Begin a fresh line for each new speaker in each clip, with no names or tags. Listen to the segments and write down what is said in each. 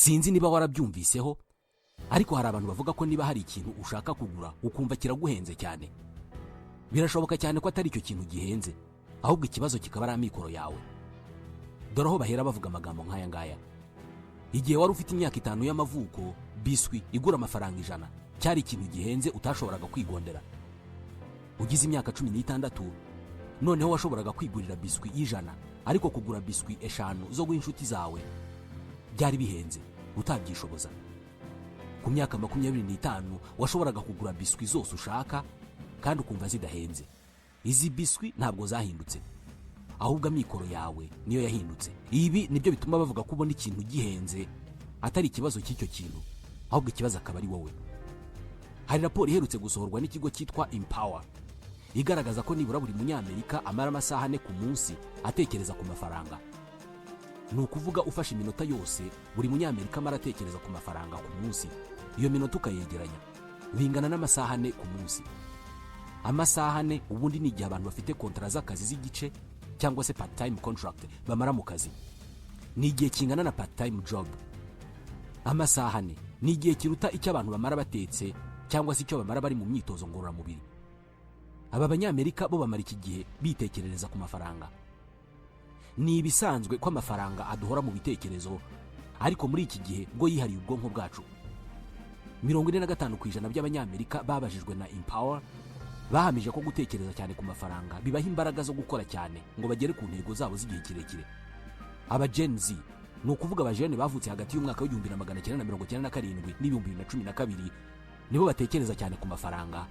Sinzi niba warabyumviseho, ariko hari abantu bavuga ko niba hari ikintu ushaka kugura ukumva kiraguhenze cyane, birashoboka cyane ko atari icyo kintu gihenze, ahubwo ikibazo kikaba ari amikoro yawe. Dore aho bahera bavuga amagambo nk'aya ngaya: igihe wari ufite imyaka 5 y'amavuko, biswi igura amafaranga 100 cyari ikintu gihenze utashoboraga kwigondera. Ugize imyaka 16 noneho washoboraga kwigurira biswi y'100, ariko kugura biswi 5 zo guha inshuti zawe byari bihenze utabyishoboza. Ku myaka 25 washoboraga kugura biswi zose ushaka kandi ukumva zidahenze. Izi biswi ntabwo zahindutse, ahubwo amikoro yawe niyo yahindutse. Ibi nibyo bituma bavuga ko ubona ikintu gihenze atari ikibazo cy'icyo kintu, ahubwo ikibazo akaba ari wowe. Hari raporo iherutse gusohorwa n'ikigo cyitwa Empower igaragaza ko nibura buri Munyamerika amara amasaha 4 ku munsi atekereza ku mafaranga. Ni ukuvuga ufashe iminota yose buri Munyamerika amara atekereza ku mafaranga ku munsi, iyo minota ukayegeranya, bingana n'amasaha 4 ku munsi. Amasaha 4 ubundi ni igihe abantu bafite kontara z'akazi z'igice cyangwa se part time contract bamara mu kazi. Ni igihe kingana na part time job. Amasaha 4 ni igihe kiruta icyo abantu bamara batetse cyangwa se icyo bamara bari mu myitozo ngororamubiri. Aba Banyamerika bo bamara iki gihe bitekerereza ku mafaranga. Ni ibisanzwe ko amafaranga aduhora mu bitekerezo, ariko muri iki gihe bwo yihariye ubwonko bwacu. 45% by'Abanyamerika babajijwe na Empower bahamije ko gutekereza cyane ku mafaranga bibaha imbaraga zo gukora cyane ngo bagere ku ntego zabo z'igihe kirekire. Aba Gen Z, ni ukuvuga abajene bavutse hagati y'umwaka w'1997 n'2012, nibo batekereza cyane ku mafaranga,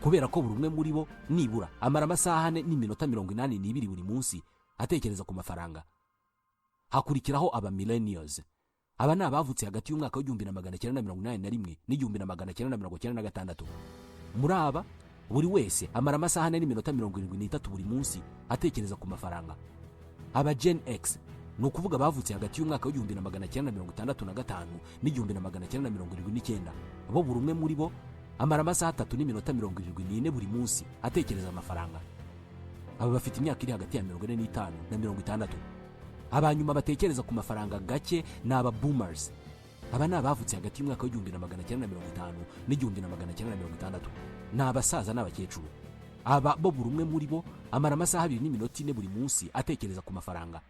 kubera ko buri umwe muri bo nibura amara amasaha 4 n'iminota 82 buri munsi atekereza ku mafaranga. Hakurikiraho aba millennials. Aba ni abavutse hagati y'umwaka w'1981 n'1996. Muri aba, buri wese amara amasaha 4 n'iminota 73 buri munsi atekereza ku mafaranga. Aba Gen X, ni ukuvuga abavutse hagati y'umwaka w'1965 n'1979, bo buri umwe muri bo amara amasaha 3 n'iminota 74 buri munsi atekereza amafaranga. Aba bafite imyaka iri hagati ya 45 na 60. Abanyuma batekereza ku mafaranga gake ni aba boomers. Aba ni abavutse hagati y'umwaka w'1950 n'1960. Ni abasaza n'abakecuru. Aba bo buri umwe muri bo amara amasaha 2 n'iminota 4 buri munsi atekereza ku mafaranga.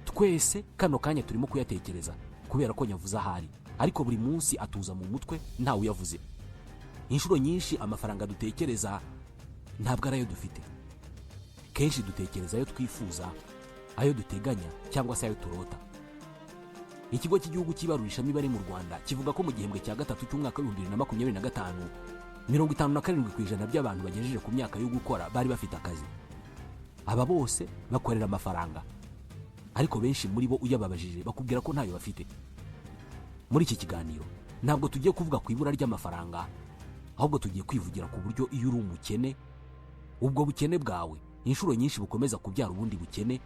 Twese kano kanya turimo kuyatekereza kubera ko nyavuze ahari, ariko buri munsi atuza mu mutwe ntawe uyavuze. Inshuro nyinshi amafaranga dutekereza ntabwo ari ayo dufite. Kenshi dutekereza ayo twifuza, ayo duteganya cyangwa se ayo turota. Ikigo cy'Igihugu cy'Ibarurishamibare mu Rwanda kivuga ko mu gihembwe cya gatatu cy'umwaka w'2025, 57% by'abantu bagejeje ku myaka yo gukora bari bafite akazi. Aba bose bakorera amafaranga, ariko benshi muri bo uyababajije bakubwira ko ntayo bafite. Muri iki kiganiro ntabwo tugiye kuvuga ku ibura ry'amafaranga, ahubwo tugiye kwivugira ku buryo iyo uri umukene, ubwo bukene bwawe inshuro nyinshi bukomeza kubyara ubundi bukene,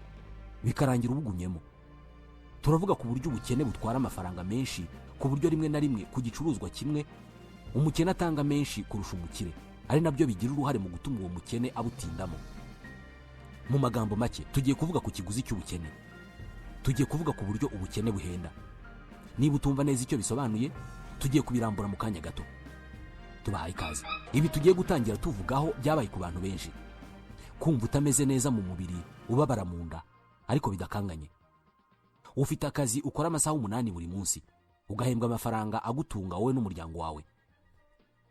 bikarangira ubugumyemo. Turavuga ku buryo ubukene butwara amafaranga menshi, ku buryo rimwe na rimwe ku gicuruzwa kimwe umukene atanga menshi kurusha umukire, ari nabyo bigira uruhare mu gutuma uwo mukene abutindamo. Mu magambo make, tugiye kuvuga ku kiguzi cy'ubukene. Tugiye kuvuga ku buryo ubukene buhenda. Niba utumva neza icyo bisobanuye, tugiye kubirambura mu kanya gato. Tubahaye ikaze. Ibi tugiye gutangira tuvugaho byabaye ku bantu benshi: kumva utameze neza mu mubiri, ubabara mu nda ariko bidakanganye. Ufite akazi ukora amasaha 8 buri munsi, ugahembwa amafaranga agutunga wowe n'umuryango wawe.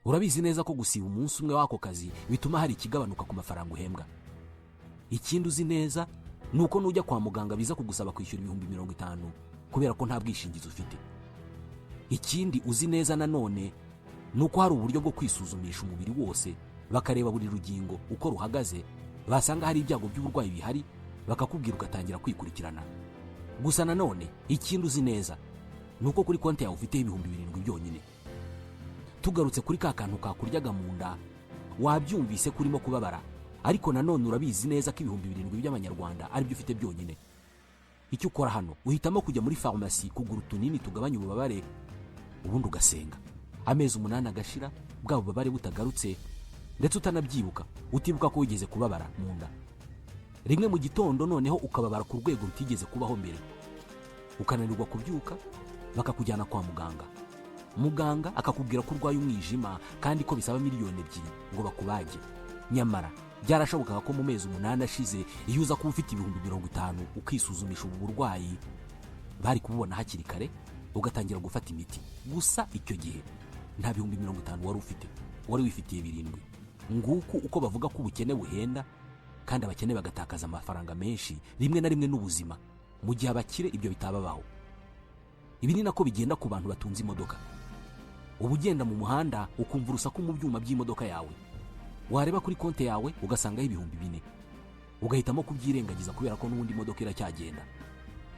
Urabizi neza ko gusiba umunsi umwe w'ako kazi bituma hari ikigabanuka ku mafaranga uhembwa. Ikindi uzi neza ni uko nujya kwa muganga biza kugusaba kwishyura 50,000 kubera ko nta bwishingizi ufite. Ikindi uzi neza nanone ni uko hari uburyo bwo kwisuzumisha umubiri wose, bakareba buri rugingo uko ruhagaze, basanga hari ibyago by'uburwayi bihari bakakubwira, ugatangira kwikurikirana. Gusa nanone ikindi uzi neza ni uko kuri konti yawe ufiteho 7,000 byonyine. Tugarutse kuri ka kantu kakuryaga mu nda, wabyumvise ko urimo kubabara, ariko nanone urabizi neza ko 7,000 by'amanyarwanda aribyo ufite byonyine. Icyo ukora hano, uhitamo kujya muri farumasi kugura utunini tugabanya ububabare, ubundi ugasenga amezi 8 agashira bwa bubabare butagarutse, ndetse utanabyibuka, utibuka ko wigeze kubabara mu nda. Rimwe mu gitondo noneho ukababara ku rwego rutigeze kubaho mbere, ukananirwa kubyuka. Bakakujyana kwa muganga, muganga akakubwira ko urwaye umwijima kandi ko bisaba 2 miliyoni ngo bakubage. Nyamara byarashobokaga ko mu mezi 8 ashize, iyo uza kuba ufite 50,000 ukisuzumisha ubu burwayi, bari kububona hakiri kare ugatangira gufata imiti. Gusa icyo gihe nta 50,000 wari ufite, wari wifitiye 7. Nguku uko bavuga ko ubukene buhenda, kandi abakene bagatakaza amafaranga menshi, rimwe na rimwe n'ubuzima, mu gihe abakire ibyo bitababaho. Ibi ni nako bigenda ku bantu batunze imodoka. Uba ugenda mu muhanda ukumva urusaku mu byuma by'imodoka yawe, wareba kuri konti yawe ugasangaho 4000, ugahitamo kubyirengagiza kubera ko n'ubundi imodoka iracyagenda.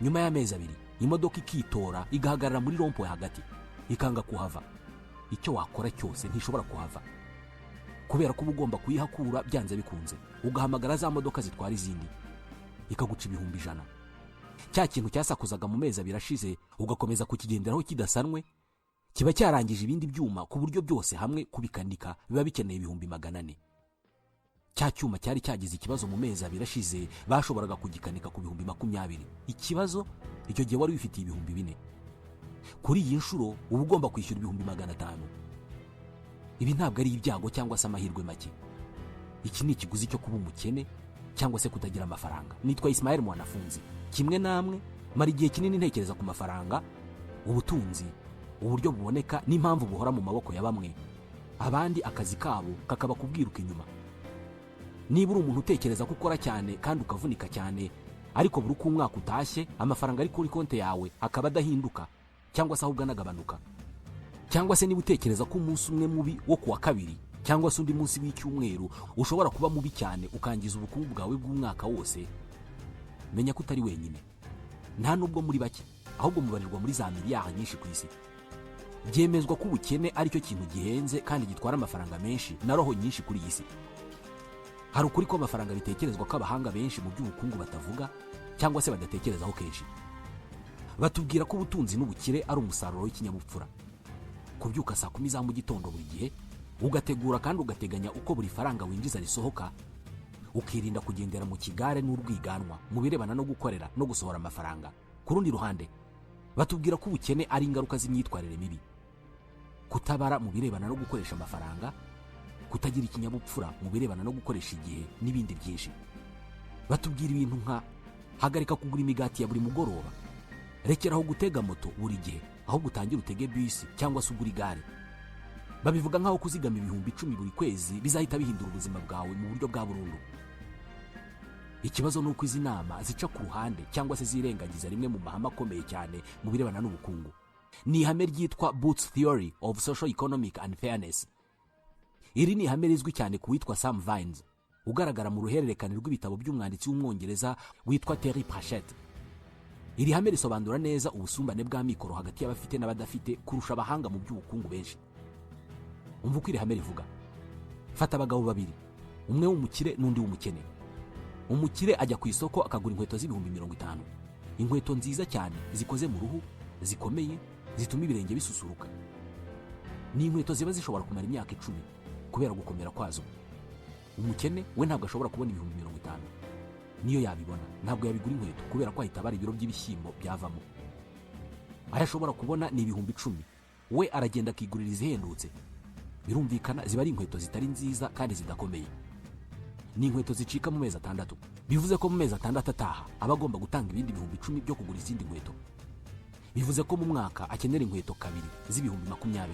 Nyuma y'amezi 2 imodoka ikitora, igahagarara muri rond-point hagati, ikanga kuhava. Icyo wakora cyose ntishobora kuhava kubera ko uba ugomba kuyihakura byanze bikunze, ugahamagara za modoka zitwara izindi, ikaguca 100,000. Cya kintu cyasakuzaga mu mezi 2 ashize ugakomeza kukigenderaho kidasanwe, kiba cyarangije ibindi byuma, ku buryo byose hamwe kubikanika biba bikeneye 400,000. Cya cyuma cyari cyagize ikibazo mu mezi 2 ashize bashoboraga kugikanika ku 20,000. Ikibazo, icyo gihe wari wifitiye 4000. Kuri iyi nshuro uba ugomba kwishyura 500,000. Ibi ntabwo ari ibyago cyangwa se amahirwe make. Iki ni ikiguzi cyo kuba umukene cyangwa se kutagira amafaranga. Nitwa Ismael Mwanafunzi. Kimwe namwe, mara igihe kinini ntekereza ku mafaranga, ubutunzi, uburyo buboneka n'impamvu buhora mu maboko ya bamwe, abandi akazi kabo kakaba kubwiruka inyuma. Niba uri umuntu utekereza ko ukora cyane kandi ukavunika cyane, ariko buri uko umwaka utashye amafaranga ari kuri konti yawe akaba adahinduka cyangwa se ahubwo anagabanuka, cyangwa se niba utekereza ko umunsi umwe mubi wo kuwa kabiri cyangwa se undi munsi w'icyumweru ushobora kuba mubi cyane ukangiza ubukungu bwawe bw'umwaka wose, menya ko utari wenyine. Nta nubwo muri bake, ahubwo mubarirwa muri za miliyari nyinshi ku isi. Byemezwa ko ubukene ari cyo kintu gihenze kandi gitwara amafaranga menshi na roho nyinshi kuri iyi si. Hari ukuri ko amafaranga bitekerezwa ko abahanga benshi mu by'ubukungu batavuga cyangwa se badatekerezaho kenshi. Batubwira ko ubutunzi n'ubukire ari umusaruro w'ikinyabupfura, kubyuka saa 10 za mu gitondo buri gihe, ugategura kandi ugateganya uko buri faranga winjiza risohoka, ukirinda kugendera mu kigare n'urwiganwa mu birebana no gukorera no gusohora amafaranga. Ku rundi ruhande, batubwira ko ubukene ari ingaruka z'imyitwarire mibi, kutabara mu birebana no gukoresha amafaranga, kutagira ikinyabupfura mu birebana no gukoresha igihe n'ibindi byinshi. Batubwira ibintu nka: hagarika kugura imigati ya buri mugoroba, rekeraho gutega moto buri gihe, ahubwo utangire utege bisi cyangwa se ugure igare. Babivuga nk'aho kuzigama 10,000 buri kwezi bizahita bihindura ubuzima bwawe mu buryo bwa burundu. Ikibazo ni uko izi nama zica ku ruhande cyangwa se zirengagiza rimwe mu mahame akomeye cyane mu birebana n'ubukungu. Ni ihame ryitwa Boots Theory of Social Economic Unfairness. Iri ni ihame rizwi cyane ku witwa Sam Vines, ugaragara mu ruhererekane rw'ibitabo by'umwanditsi w'Umwongereza witwa Terry Pratchett. Iri hame risobanura neza ubusumbane bw'amikoro hagati y'abafite n'abadafite kurusha abahanga mu by'ubukungu benshi. Umva uko iri hame rivuga. Fata abagabo babiri, umwe w'umukire n'undi w'umukene. Umukire ajya ku isoko akagura inkweto z'50,000, inkweto nziza cyane zikoze mu ruhu, zikomeye, zituma ibirenge bisusuruka. Ni inkweto ziba zishobora kumara imyaka 10 kubera gukomera kwazo. Umukene we ntabwo ashobora kubona 50,000. Niyo yabibona ntabwo yabigura inkweto, kubera ko ahita abara ibiro by'ibishyimbo byavamo. Ayo ashobora kubona ni 10,000. We aragenda akigurira izihendutse. Birumvikana, ziba ari inkweto zitari nziza kandi zidakomeye. Ni inkweto zicika mu mezi 6. Bivuze ko mu mezi 6 ataha aba agomba gutanga ibindi 10,000 byo kugura izindi nkweto. Bivuze ko mu mwaka akenera inkweto kabiri z'20,000.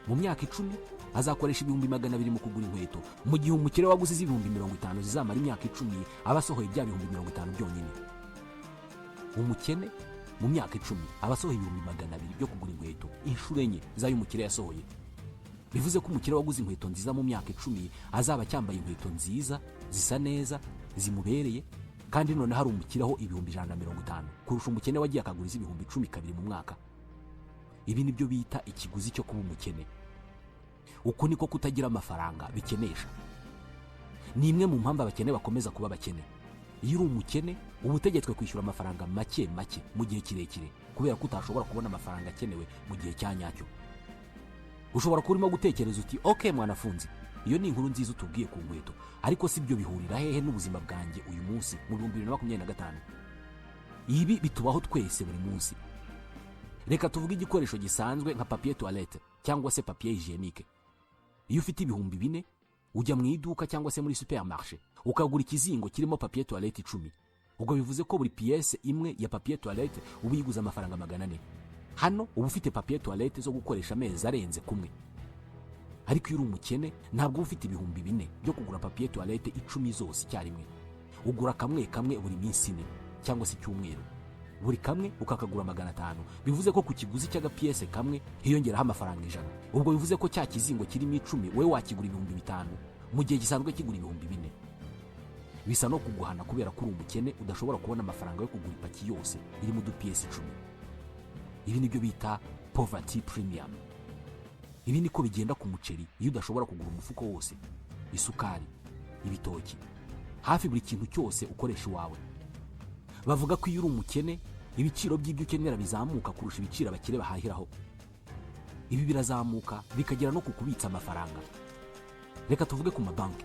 Mu myaka 10 azakoresha 200,000 mu kugura inkweto, mu gihe umukire waguze iz'ibihumbi 50 zizamara imyaka 10 aba asohoye bya 50,000 byonyine. Umukene mu myaka 10 aba asohoye 200,000 byo kugura inkweto, inshuro enye z'ayo umukire yasohoye. Bivuze ko umukire waguze inkweto nziza, mu myaka 10 azaba acyambaye inkweto nziza, zisa neza, zimubereye, kandi noneho hari umukire 150,000 kurusha umukene wagiye akagura iz'ibihumbi 10 kabiri mu mwaka. Ibi ni byo bita ikiguzi cyo kuba umukene. Uku niko kutagira amafaranga bikenesha. Ni imwe mu mpamvu abakene bakomeza kuba abakene. Iyo uri umukene uba utegetswe kwishyura amafaranga make make mu gihe kirekire, kubera ko utashobora kubona amafaranga akenewe mu gihe cya nyacyo. Ushobora kuba urimo gutekereza uti: "OK Mwanafunzi, iyo ni inkuru nziza utubwiye ku nkweto, ariko si byo bihurira hehe n'ubuzima bwanjye uyu munsi mu 2025?" Ibi bitubaho twese buri munsi. Reka tuvuge igikoresho gisanzwe nka papier toilette cyangwa se papier hygiénique. Iyo ufite 4000, ujya mu iduka cyangwa se muri supermarché, ukagura ikizingo kirimo papier toilette 10. Ubwo bivuze ko buri pièce imwe ya papier toilette uba uyiguze amafaranga 400. Hano uba ufite papier toilette zo gukoresha amezi arenze kumwe. Ariko iyo uri umukene, ntabwo uba ufite 4000 byo kugura papier toilette 10 zose icyarimwe. Ugura kamwe kamwe buri minsi 4 cyangwa se icyumweru, buri kamwe ukakagura 500. Bivuze ko ku kiguzi cy'agapiyese kamwe hiyongeraho amafaranga 100. Ubwo bivuze ko cya kizingo kirimo 10 wowe wakigura 5000 mu gihe gisanzwe kigura 4000. Bisa no kuguhana kubera ko uri umukene, udashobora kubona amafaranga yo kugura ipaki yose irimo udupiyesi 10. Ibi nibyo bita poverty premium. Ibi niko bigenda ku muceri iyo udashobora kugura umufuko wose, isukari, ibitoki, hafi buri kintu cyose ukoresha iwawe. Bavuga ko iyo uri umukene, ibiciro by'ibyo ukenera bizamuka kurusha ibiciro abakire bahahiraho. Ibi birazamuka bikagera no ku kubitsa amafaranga. Reka tuvuge ku mabanki.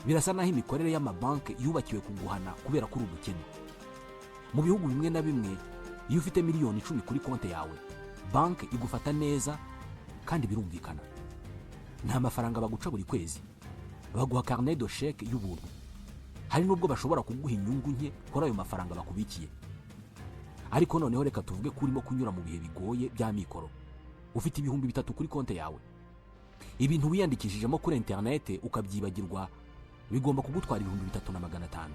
Birasa n'aho imikorere y'amabanki yubakiwe kuguhana kubera ko uri umukene. Mu bihugu bimwe na bimwe, iyo ufite miliyoni 10 kuri konti yawe, banki igufata neza, kandi birumvikana. Nta mafaranga baguca buri kwezi, baguha carnet de chèque y'ubuntu. Hari n'ubwo bashobora kuguha inyungu nke kuri ayo mafaranga bakubikiye. Ariko noneho reka tuvuge ko urimo kunyura mu bihe bigoye bya mikoro. Ufite 3000 kuri konti yawe. Ibintu wiyandikishijemo kuri interinete ukabyibagirwa bigomba kugutwara 3500,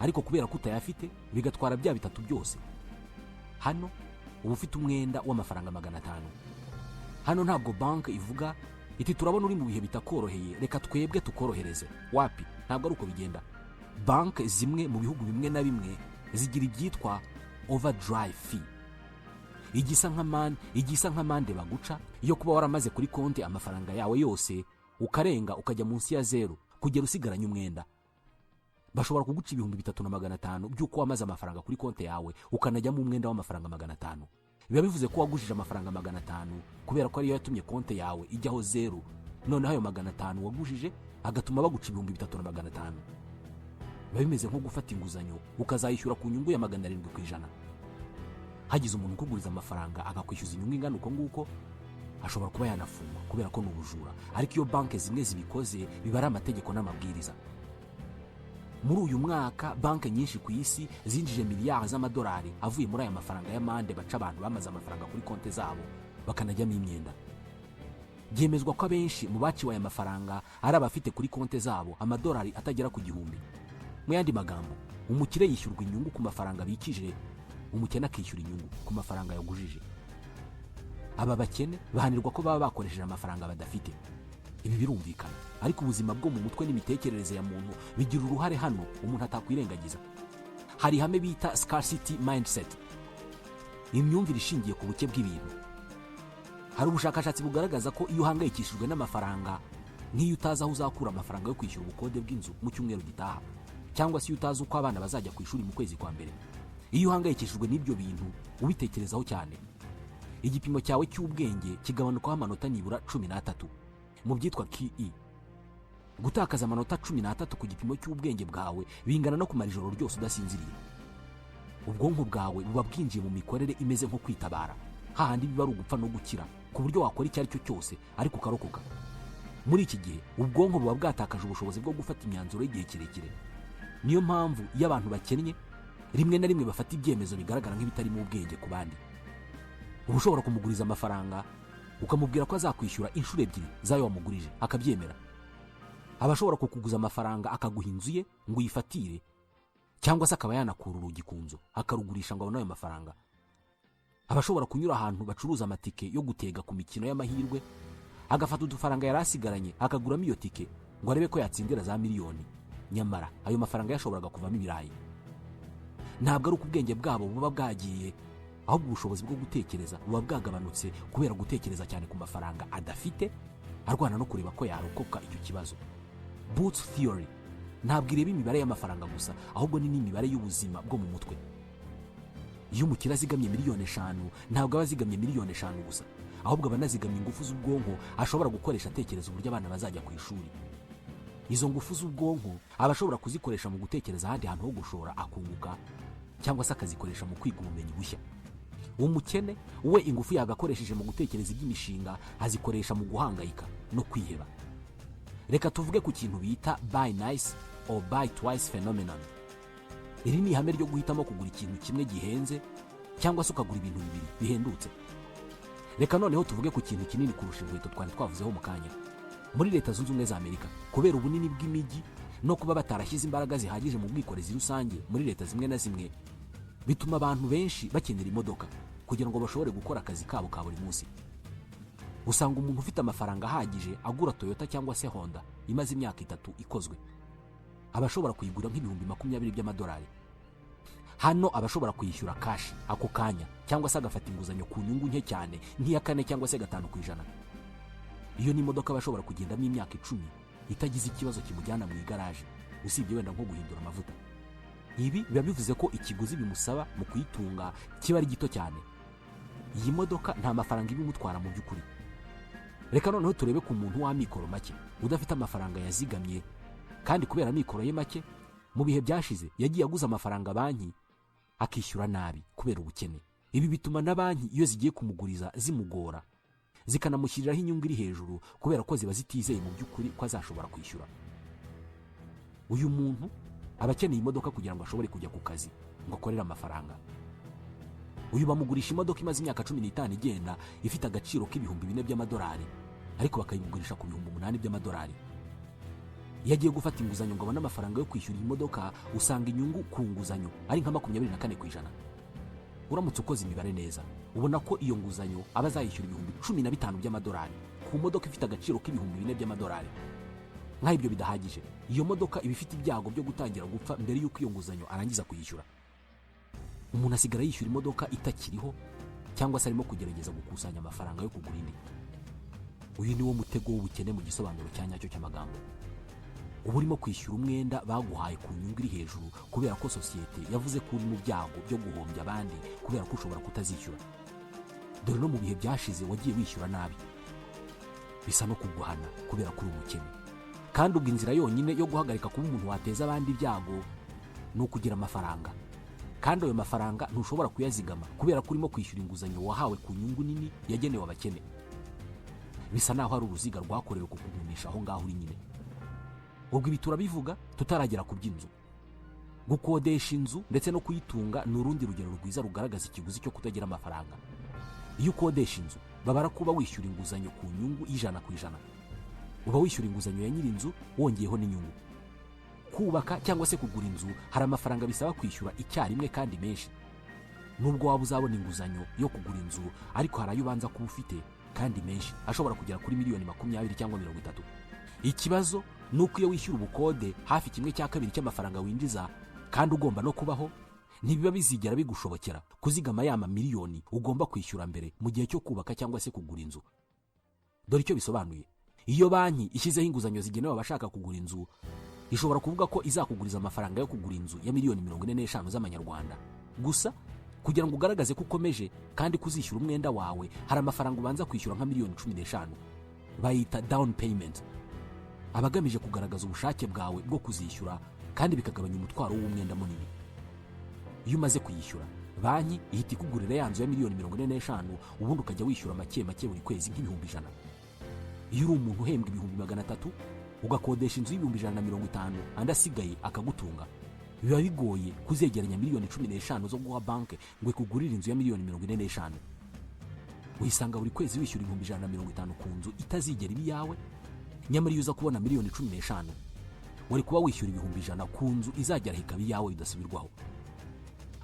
ariko kubera ko utayafite, bigatwara bya bitatu byose. Hano uba ufite umwenda w'amafaranga 500. Hano ntabwo banki ivuga iti: "Turabona uri mu bihe bitakoroheye, reka twebwe tukorohereze." Wapi, ntabwo ari uko bigenda. Banki zimwe mu bihugu bimwe na bimwe zigira ibyitwa overdrive fee, igisa nk'amande baguca iyo kuba waramaze kuri konti amafaranga yawe yose, ukarenga ukajya munsi ya zeru kugera usigaranye umwenda. Bashobora kuguca 3500 by'uko wamaze amafaranga kuri konti yawe, ukanajyamo umwenda w'amafaranga 500. Biba bivuze ko wagujije amafaranga 500 kubera ko ariyo yatumye konti yawe ijyaho zeru. Noneho ayo 500 wagujije agatuma baguca 3500. Biba bimeze nko gufata inguzanyo ukazayishyura ku nyungu ya 700%. Hagize umuntu ukuguriza amafaranga akakwishyuza inyungu ingana uko nguko, ashobora kuba yanafungwa kubera ko ni ubujura. Ariko iyo banki zimwe zibikoze, biba ari amategeko n'amabwiriza. Muri uyu mwaka, banki nyinshi ku isi zinjije miliyari z'amadolari avuye muri aya mafaranga y'amande baca abantu bamaze amafaranga kuri konti zabo bakanajyamo imyenda. Byemezwa ko abenshi mu baciwe aya mafaranga ari abafite kuri konti zabo amadolari atagera ku 1000. Mu yandi magambo, umukire yishyurwa inyungu ku mafaranga abikije, umukene akishyura inyungu ku mafaranga yagujije. Aba bakene bahanirwa ko baba bakoresheje amafaranga badafite. Ibi birumvikana, ariko ubuzima bwo mu mutwe n'imitekerereze ya muntu bigira uruhare hano umuntu atakwirengagiza. Hari ihame bita scarcity mindset, imyumvire ishingiye ku buke bw'ibintu. Hari ubushakashatsi bugaragaza ko iyo uhangayikishijwe n'amafaranga, nk'iyo utazi aho uzakura amafaranga yo kwishyura ubukode bw'inzu mu cyumweru gitaha, cyangwa se iyo utazi uko abana bazajya ku ishuri mu kwezi kwa mbere, iyo uhangayikishijwe n'ibyo bintu, ubitekerezaho cyane, igipimo cyawe cy'ubwenge kigabanukaho amanota nibura 13 mu byitwa QI. Gutakaza amanota 13 ku gipimo cy'ubwenge bwawe bingana no kumara ijoro ryose udasinziriye. Ubwonko bwawe buba bwinjiye mu mikorere imeze nko kwitabara, hahandi biba ari ugupfa no gukira, ku buryo wakora icyo ari cyo cyose ariko ukarokoka. Muri iki gihe, ubwonko buba bwatakaje ubushobozi bwo gufata imyanzuro y'igihe kirekire. Niyo mpamvu iyo abantu bakennye, rimwe na rimwe bafata ibyemezo bigaragara nk'ibitarimo ubwenge ku bandi. Uba ushobora kumuguriza amafaranga, ukamubwira ko azakwishyura inshuro ebyiri z'ayo wamugurije, akabyemera. Aba ashobora kukuguza amafaranga akaguha inzu ye ngo uyifatire, cyangwa se akaba yanakura urugi ku nzu akarugurisha ngo abone ayo mafaranga. Aba ashobora kunyura ahantu bacuruza amatike yo gutega ku mikino y'amahirwe, agafata udufaranga yari asigaranye akaguramo iyo tike ngo arebe ko yatsindira za miliyoni, nyamara ayo mafaranga yashoboraga kuvamo ibirayi. Ntabwo ari uko ubwenge bwabo buba bwagiye, ahubwo ubushobozi bwo gutekereza buba bwagabanutse kubera gutekereza cyane ku mafaranga adafite, arwana no kureba ko yarokoka icyo kibazo. Boots theory ntabwo ireba imibare y'amafaranga gusa, ahubwo ni n'imibare y'ubuzima bwo mu mutwe. Iyo umukire azigamye miliyoni 5, ntabwo aba azigamye miliyoni 5 gusa, ahubwo aba anazigamye ingufu z'ubwonko ashobora gukoresha atekereza uburyo abana bazajya ku ishuri. Izo ngufu z'ubwonko aba ashobora kuzikoresha mu gutekereza ahandi hantu ho gushora akunguka, cyangwa se akazikoresha mu kwiga ubumenyi bushya. Umukene we ingufu yagakoresheje mu gutekereza iby'imishinga azikoresha mu guhangayika no kwiheba. Reka tuvuge ku kintu bita "buy nice or buy twice phenomenon". Iri ni ihame ryo guhitamo kugura ikintu kimwe gihenze cyangwa se ukagura ibintu bibiri bihendutse. Reka noneho tuvuge ku kintu kinini kurusha inkweto twari twavuzeho mu kanya. Muri Leta Zunze Ubumwe za Amerika, kubera ubunini bw'imijyi no kuba batarashyize imbaraga zihagije mu bwikorezi rusange muri leta zimwe na zimwe, bituma abantu benshi bakenera imodoka kugira ngo bashobore gukora akazi kabo ka buri munsi. Usanga umuntu ufite amafaranga ahagije agura Toyota cyangwa se Honda imaze imyaka 3 ikozwe. Aba ashobora kuyigura nk'20,000 by'amadolari. Hano aba ashobora kuyishyura cash ako kanya, cyangwa se agafata inguzanyo ku nyungu nke cyane nk'iya 4 cyangwa se 5%. Iyo ni imodoka aba ashobora kugendamo imyaka 10 itagize ikibazo kimujyana mu igaraje, usibye wenda nko guhindura amavuta. Ibi biba bivuze ko ikiguzi bimusaba mu kuyitunga kiba ari gito cyane. Iyi modoka nta mafaranga iba imutwara mu by'ukuri. Reka noneho turebe ku muntu w'amikoro make udafite amafaranga yazigamye, kandi kubera amikoro ye make mu bihe byashize yagiye aguza amafaranga banki akishyura nabi kubera ubukene. Ibi bituma na banki iyo zigiye kumuguriza zimugora, zikanamushyiriraho inyungu iri hejuru, kubera ko ziba zitizeye mu by'ukuri ko azashobora kwishyura. Uyu muntu aba akeneye imodoka kugira ngo ashobore kujya ku kazi ngo akorere amafaranga. Uyu bamugurisha imodoka imaze imyaka 15 igenda, ifite agaciro k'4,000 by'amadolari, ariko bakayimugurisha ku 8,000 by'amadolari. Iyo agiye gufata inguzanyo ngo abone amafaranga yo kwishyura iyi modoka, usanga inyungu ku nguzanyo ari nka 24%. Uramutse ukoze imibare neza, ubona ko iyo nguzanyo aba azayishyura 15,000 by'amadolari ku modoka ifite agaciro k'4,000 by'amadolari. Nk'aho ibyo bidahagije, iyo modoka iba ifite ibyago byo gutangira gupfa mbere y'uko iyo nguzanyo arangiza kuyishyura. Umuntu asigara yishyura imodoka itakiriho cyangwa se arimo kugerageza gukusanya amafaranga yo kugura indi. Uyu ni wo mutego w'ubukene mu gisobanuro cya nyacyo cy'amagambo. Uba urimo kwishyura umwenda baguhaye ku nyungu iri hejuru, kubera ko sosiyete yavuze ko uri mu byago byo guhombya abandi kubera ko ushobora kutazishyura, dore no mu bihe byashize wagiye wishyura nabi. Bisa no kuguhana kubera ko uri umukene. Kandi ubwo inzira yonyine yo guhagarika kuba umuntu wateza abandi ibyago ni ukugira amafaranga, kandi ayo mafaranga ntushobora kuyazigama kubera ko urimo kwishyura inguzanyo wahawe ku nyungu nini yagenewe abakene. Bisa naho ari uruziga rwakorewe kukugumisha aho ngaho uri nyine. Ubwo ibi turabivuga tutaragera ku by'inzu. Gukodesha inzu ndetse no kuyitunga ni urundi rugero rwiza rugaragaza ikiguzi cyo kutagira amafaranga. Iyo ukodesha inzu, babara kuba wishyura inguzanyo ku nyungu y'100%. Uba wishyura inguzanyo ya nyir'inzu wongeyeho n'inyungu. Kubaka cyangwa se kugura inzu hari amafaranga bisaba kwishyura icyarimwe kandi menshi. Nubwo waba uzabona inguzanyo yo kugura inzu, ariko hari ayo ubanza kuba ufite kandi menshi, ashobora kugera kuri miliyoni 20 cyangwa 30. Ikibazo ni uko iyo wishyura ubukode hafi ½ cy'amafaranga winjiza kandi ugomba no kubaho, ntibiba bizigera bigushobokera kuzigama ya mamiliyoni ugomba kwishyura mbere mu gihe cyo kubaka cyangwa se kugura inzu. Dore icyo bisobanuye: iyo banki ishyizeho inguzanyo zigenewe abashaka kugura inzu, ishobora kuvuga ko izakuguriza amafaranga yo kugura inzu ya miliyoni 45 z'amanyarwanda. Gusa kugira ngo ugaragaze ko ukomeje kandi kuzishyura umwenda wawe, hari amafaranga ubanza kwishyura nka miliyoni 15, bayita down payment. Aba agamije kugaragaza ubushake bwawe bwo kuzishyura kandi bikagabanya umutwaro w'umwenda munini. Iyo umaze kuyishyura, banki ihita ikugurira ya nzu ya miliyoni 45, ubundi ukajya wishyura make make buri kwezi nk'100,000. Iyo uri umuntu uhembwa 300,000, ugakodesha inzu y'150,000, andi asigaye akagutunga, biba bigoye kuzegeranya miliyoni 15 zo guha banki ngo ikugurire inzu ya miliyoni 45. Wisanga buri kwezi wishyura 150,000 ku nzu itazigera iba iyawe. Nyamara iyo uza kubona miliyoni 15, wari kuba wishyura 100,000 ku nzu izagera ikaba iyawe bidasubirwaho.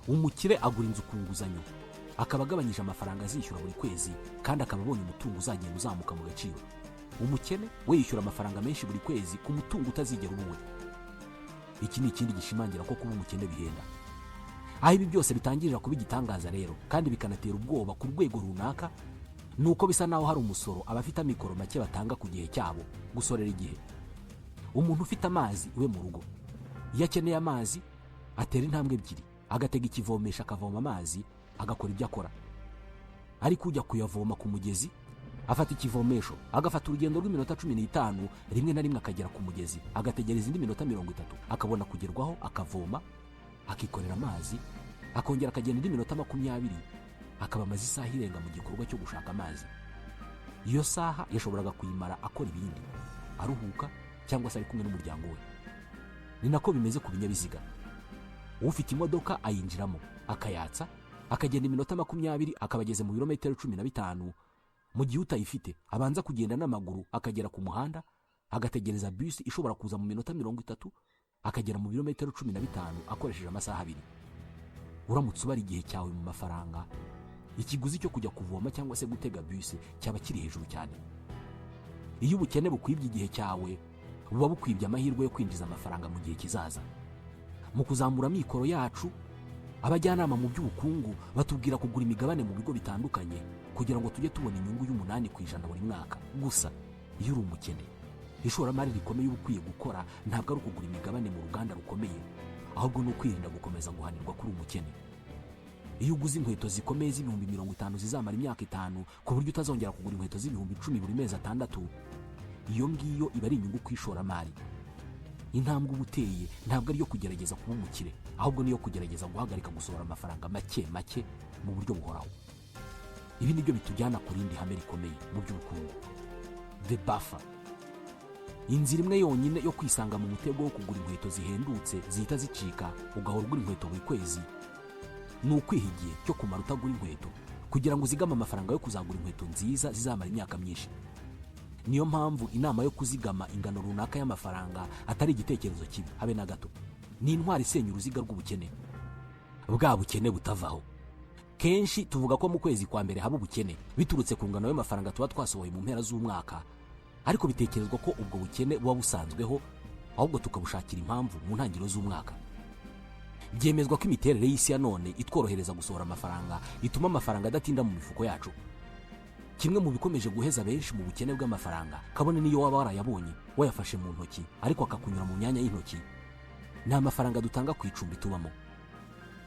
Umukire agura inzu ku nguzanyo, akaba agabanyije amafaranga azishyura buri kwezi, kandi akaba abonye umutungo uzagenda uzamuka mu gaciro. Umukene we yishyura amafaranga menshi buri kwezi ku mutungo utazigera uba uwe. Iki ni ikindi gishimangira ko kuba umukene bihenda. Aho ibi byose bitangirira kuba igitangaza rero kandi bikanatera ubwoba ku rwego runaka, ni uko bisa naho hari umusoro abafite amikoro make batanga ku gihe cyabo: gusorera igihe. Umuntu ufite amazi iwe mu rugo, iyo akeneye amazi atera intambwe ebyiri, agatega ikivomesha, akavoma amazi, agakora ibyo akora. Ariko ujya kuyavoma ku mugezi afata ikivomesho, agafata urugendo rw'iminota 15, rimwe na rimwe akagera ku mugezi agategereza indi minota 30, akabona kugerwaho, akavoma, akikorera amazi, akongera akagenda indi minota 20. Akaba amaze isaha irenga mu gikorwa cyo gushaka amazi. Iyo saha yashoboraga kuyimara akora ibindi, aruhuka cyangwa se ari kumwe n'umuryango we. Ni nako bimeze ku binyabiziga. Ufite imodoka ayinjiramo, akayatsa, akagenda iminota 20, akaba ageze mu birometero 15, mu gihe utayifite abanza kugenda n'amaguru akagera ku muhanda, agategereza bisi ishobora kuza mu minota 30, akagera mu birometero 15 akoresheje amasaha 2. Uramutse ubara igihe cyawe mu mafaranga, ikiguzi cyo kujya kuvoma cyangwa se gutega bisi cyaba kiri hejuru cyane. Iyo ubukene bukwibye igihe cyawe, buba bukwibye amahirwe yo kwinjiza amafaranga mu gihe kizaza. Mu kuzamura amikoro yacu, abajyanama mu by'ubukungu batubwira kugura imigabane mu bigo bitandukanye kugira ngo tujye tubona inyungu y'8% buri mwaka. Gusa iyo uri umukene, ishoramari rikomeye uba ukwiye gukora ntabwo ari ukugura imigabane mu ruganda rukomeye, ahubwo ni ukwirinda gukomeza guhanirwa kuri umukene. Iyo uguze inkweto zikomeye z'50,000 zizamara imyaka 5, ku buryo utazongera kugura inkweto z'10,000 buri mezi 6, iyo ngiyo iba ari inyungu ku ishoramari. Intambwe uba uteye ntabwo ari iyo kugerageza kuba umukire, ahubwo niyo kugerageza guhagarika gusohora amafaranga make make mu buryo buhoraho. Ibi nibyo bitujyana ku rindi hame rikomeye mu by'ubukungu, the buffer. Inzira imwe yonyine yo kwisanga mu mutego wo kugura inkweto zihendutse zihita zicika, ugahora ugura inkweto buri kwezi, ni ukwiha igihe cyo kumara utagura inkweto kugira ngo uzigame amafaranga yo kuzagura inkweto nziza zizamara imyaka myinshi. Niyo mpamvu inama yo kuzigama ingano runaka y'amafaranga atari igitekerezo kibi habe na gato. Ni intwari isenya uruziga rw'ubukene, bwa bukene butavaho. Kenshi tuvuga ko mu kwezi kwa mbere haba ubukene biturutse ku ngano y'amafaranga tuba twasohoye mu mpera z'umwaka, ariko bitekerezwa ko ubwo bukene buba busanzweho, ahubwo tukabushakira impamvu mu ntangiriro z'umwaka. Byemezwa ko imiterere y'isi ya none itworohereza gusohora amafaranga, ituma amafaranga adatinda mu mifuko yacu. Kimwe mu bikomeje guheza benshi mu bukene bw'amafaranga, kabone n'iyo waba warayabonye wayafashe mu ntoki ariko akakunyura mu myanya y'intoki, ni amafaranga dutanga ku icumbi tubamo.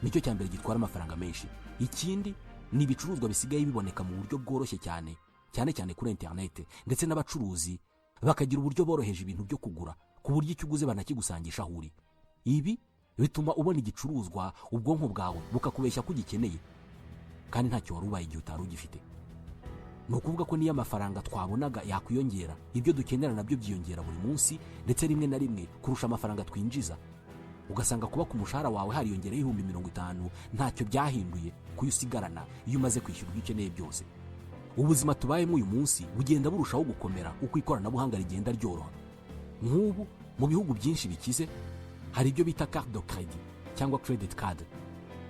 Nicyo cya mbere gitwara amafaranga menshi. Ikindi ni ibicuruzwa bisigaye biboneka mu buryo bworoshye cyane, cyane cyane kuri interinete, ndetse n'abacuruzi bakagira uburyo boroheje ibintu byo kugura, ku buryo icyo uguze banakigusangisha aho uri. Ibi bituma ubona igicuruzwa, ubwonko bwawe bukakubeshya ko ugikeneye kandi ntacyo wari ubaye igihe utari ugifite. Ni ukuvuga ko niyo amafaranga twabonaga yakwiyongera, ibyo dukenera nabyo byiyongera buri munsi, ndetse rimwe na rimwe kurusha amafaranga twinjiza. Ugasanga kuba ku mushahara wawe hariyongereho 50,000 ntacyo byahinduye kuyo usigarana iyo umaze kwishyura ibyo ukeneye byose. Ubuzima tubayemo uyu munsi bugenda burushaho gukomera uko ikoranabuhanga rigenda ryoroha. Nk'ubu mu bihugu byinshi bikize hari ibyo bita carte de crédit cyangwa credit card,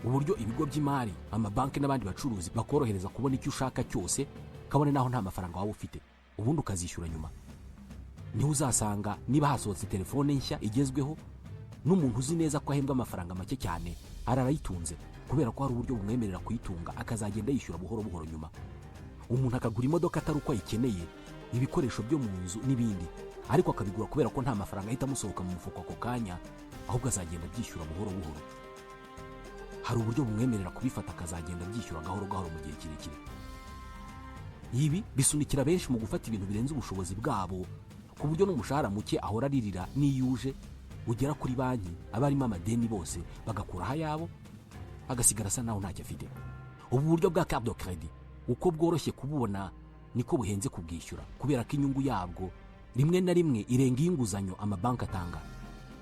uburyo ibigo by'imari, amabanki n'abandi bacuruzi bakorohereza kubona icyo ushaka cyose, kabone naho nta mafaranga waba ufite, ubundi ukazishyura nyuma. Niho uzasanga niba hasohotse telefone nshya igezweho, n'umuntu uzi neza ko ahembwa amafaranga make cyane ararayitunze, kubera ko hari uburyo bumwemerera kuyitunga akazagenda yishyura buhoro buhoro nyuma. Umuntu akagura imodoka atari uko ayikeneye, ibikoresho byo mu nzu n'ibindi, ariko akabigura kubera ko nta mafaranga ahita amusohoka mu mufuka ako kanya, ahubwo azagenda abyishyura buhoro buhoro. Hari uburyo bumwemerera kubifata akazagenda abyishyura gahoro gahoro mu gihe kirekire. Ibi bisunikira benshi mu gufata ibintu birenze ubushobozi bwabo, ku buryo n'umushahara muke ahora aririra n'iyo uje ugera kuri banki abarimo amadeni bose bagakuraho ayabo, agasigara asa naho ntacyo afite. Ubu buryo bwa carte de crédit, uko bworoshye kububona niko buhenze kubwishyura, kubera ko inyungu yabwo rimwe na rimwe irenga iy'inguzanyo amabanki atanga.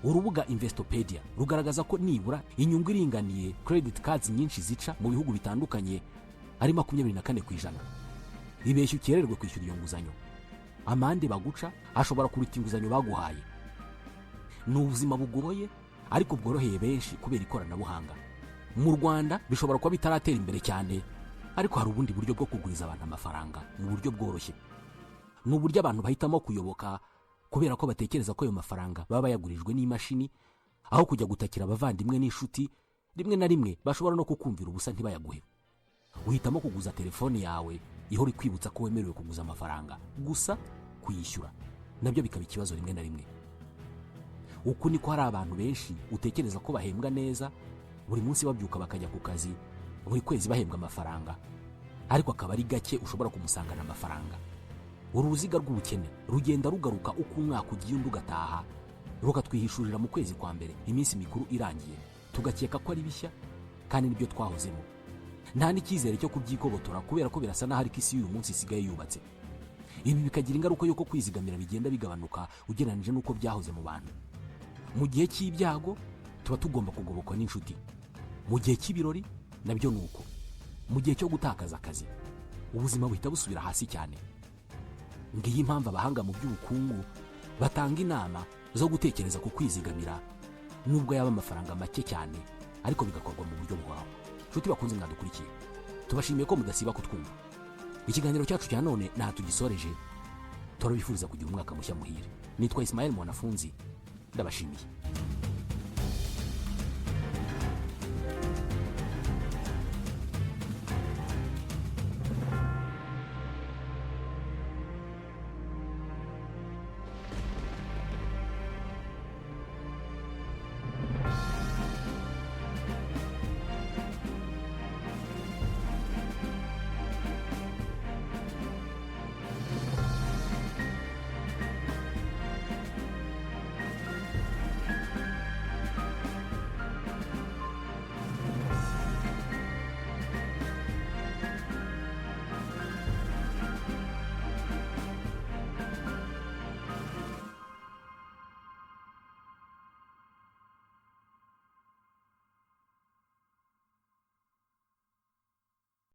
Urubuga Investopedia rugaragaza ko nibura inyungu iringaniye credit cards nyinshi zica mu bihugu bitandukanye ari 24%. Ibeshya ukererwe kwishyura iyo nguzanyo, amande baguca ashobora kuruta inguzanyo baguhaye. Ni ubuzima bugoye ariko bworoheye benshi kubera ikoranabuhanga. Mu Rwanda bishobora kuba bitaratera imbere cyane, ariko hari ubundi buryo bwo kuguriza abantu amafaranga mu buryo bworoshye. Ni uburyo abantu bahitamo kuyoboka kubera ko batekereza ko ayo mafaranga baba bayagurijwe n'imashini, aho kujya gutakira abavandimwe n'inshuti, rimwe na rimwe bashobora no kukumvira ubusa ntibayaguhe. Uhitamo kuguza telefone yawe ihora ikwibutsa ko wemerewe kuguza amafaranga, gusa kuyishyura nabyo bikaba ikibazo rimwe na rimwe. Uku niko hari abantu benshi utekereza ko bahembwa neza, buri munsi babyuka bakajya ku kazi, buri kwezi bahembwa amafaranga, ariko akaba ari gake ushobora kumusangana amafaranga. Uru ruziga rw'ubukene rugenda rugaruka uko umwaka ugiye undi ugataha, rukatwihishurira mu kwezi kwa mbere iminsi mikuru irangiye, tugakeka ko ari bishya kandi nibyo twahozemo. Nta n'icyizere cyo kubyigobotora, kubera ko birasa n'aho ariko isi y'uyu munsi isigaye yubatse. Ibi bikagira ingaruka y'uko kwizigamira bigenda bigabanuka ugereranyije n'uko byahoze mu bantu. Mu gihe cy'ibyago tuba tugomba kugobokwa n'inshuti, mu gihe cy'ibirori nabyo ni uko, mu gihe cyo gutakaza akazi ubuzima buhita busubira hasi cyane. Ngiyi impamvu abahanga mu by'ubukungu batanga inama zo gutekereza ku kwizigamira, nubwo yaba amafaranga make cyane, ariko bigakorwa mu buryo buhoraho. Inshuti bakunze mwadukurikiye, tubashimiye ko mudasiba kutwumva. Ikiganiro cyacu cya none ntaha tugisoreje. Turabifuriza kugira umwaka mushya muhire. Nitwa Ismael Mwanafunzi, ndabashimiye.